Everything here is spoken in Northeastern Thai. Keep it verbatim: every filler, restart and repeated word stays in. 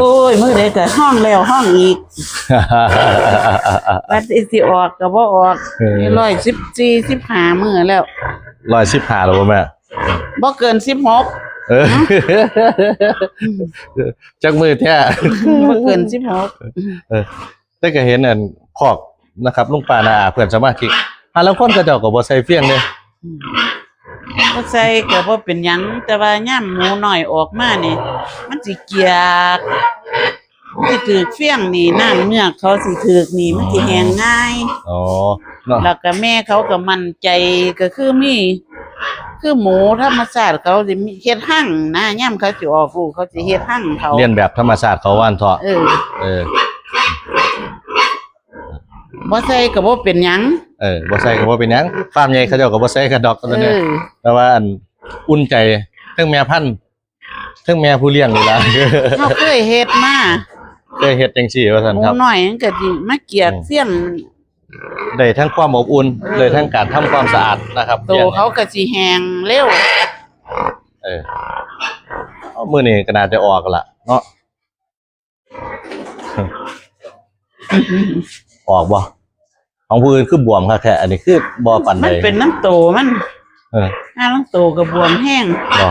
โอ้ย มื้อใดก็ฮ้องแล้วฮ้องอีก บัดนี้สิออกก็บ่ออก เออ ร้อยสิบสี่ สิบห้ามื้อแล้ว ร้อยสิบห้าแล้วบ่แม่ บ่เกินสิบหก เออ จักมือแท้ บ่เกินสิบหก เออ แต่ก็เห็นอันคอกนะครับ ลุงป้าน้าอาเพื่อนสมาชิกหาลางคนเขาเจ้าก็บ่ใส่เฟียงเด้ บ่ใส่ก็บ่เป็นหยัง แต่ว่ายามหมูน้อยออกมานี่ มันสิเกียก มันสิถืกเฟียงนี่ น้ำเมือกเขาสิถืกนี่ มันสิแห้งง่าย อ๋อเนาะ แล้วก็แม่เขาก็มั่นใจ ก็คือมี คือหมูธรรมชาติเขาสิมีเฮ็ดฮังนะ ยามเขาสิออกลูกเขาสิเฮ็ดฮังเขา เลียนแบบธรรมชาติเขาว่าซั่นเถาะ เออ เออ บ่ใส่ก็บ่เป็นหยัง เออบ่ใส่ก็บ่เป็นหยัง ฟาร์มใหญ่เขาเจ้าก็บ่ใส่กันดอก เอ นั่นแหละ อ แต่ว่าอันอุ่นใจทั้งแม่พันธุ์ทั้งแม่ผู้เลี้ยงนี่ล่ะ เขาเคยเฮ็ดมา เคยเฮ็ดจังซี่ว่าซั่น หมู ครับ น้อยมันก็สิมาเกียก อืม เฟียง ได้ทั้งความอบอุ่น เออ ได้ทั้งการทำความสะอาดนะครับ โตเขาก็สิแห้งเร็ว เออเอามื้อนี้ก็น่าจะออกละเนาะ ออกบ่ ของผู้อื่นคือบวมคักแท้ อันนี้คือบ่ปานใด มันเป็นน้ำโตมัน เออ หาลางโตก็บวมแห้ง บ่